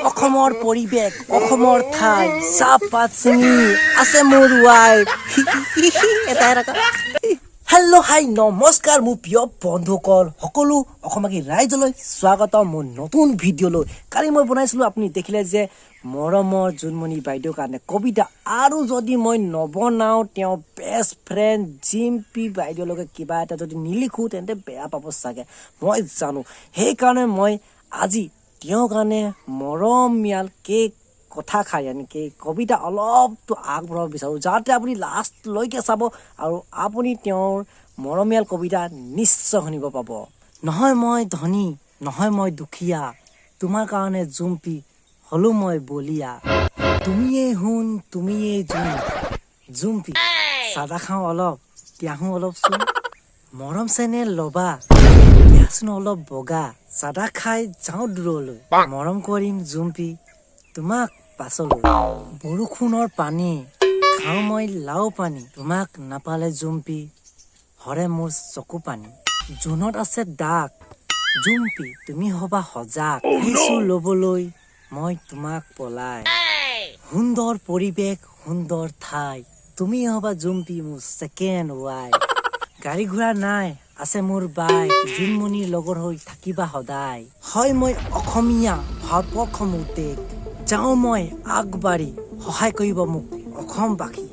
অসমৰ পৰিৱেশ, অসমৰ ঠাই, চাহপাত ছিঙি আছে মোৰ ৱাইফ। এটা এটা। হেল্ল', হাই, নমস্কাৰ মোৰ প্ৰিয় বন্ধুসকল, সকলো অসমবাসী ৰাইজলৈ স্বাগতম মোৰ নতুন ভিডিঅ'লৈ। কালি মই বনাইছিলোঁ, আপুনি দেখিলে যে মৰমৰ জোনমণি বাইদেউৰ কাৰণে কবিতা। আৰু যদি মই নবনাওঁ, তেওঁ বেষ্ট ফ্ৰেণ্ড জিম্পী বাইদেউৰ লগত কিবা এটা যদি নিলিখোঁ, তেন্তে বেয়া পাব চাগে, মই জানো। সেইকাৰণে মই আজি তেওঁৰ কাৰণে মৰমীয়াল কেক কথা খাই এনেকৈ কবিতা অলপটো আগবঢ়াব বিচাৰোঁ, যাতে আপুনি লাষ্টলৈকে চাব আৰু আপুনি তেওঁৰ মৰমীয়াল কবিতা নিশ্চয় শুনিব পাব। নহয় মই ধনী, নহয় মই দুখীয়া, তোমাৰ কাৰণে জুম্পি হলো মই বলিয়া। তুমিয়েই সোণ, তুমিয়েই জোন জুম্পি, চাদা খাওঁ অলপ, ত্যাহো অলপ চোন। মৰম চেনেহ ল'বা, দিয়াচোন অলপ বগা, চাদা খাই যাওঁ দূৰলৈ। মৰম কৰিম জুম্পি তোমাক পাছলৈ। বৰষুণৰ পানী খাওঁ মই লাও পানী, তোমাক নাপালে জুম্পি সৰে মোৰ চকু পানী। জোনত আছে দাগ জুম্পি, তুমি হবা সজাগ। আহিছো ল'বলৈ মই তোমাক পলাই। সুন্দৰ পৰিৱেশ, সুন্দৰ ঠাই, তুমি হবা জুম্পি মোৰ ছেকেণ্ড ৱাইফ। গাড়ী ঘোঁৰা নাই, আছে মোৰ বাইক, জোনমণিৰ লগৰ হৈ থাকিবা সদায়। হয় মই অসমীয়া, ভাৰতবৰ্ষ মোৰ দেশ, যাওঁ মই আগবাঢ়ি, সহায় কৰিব মোক অসমবাসী।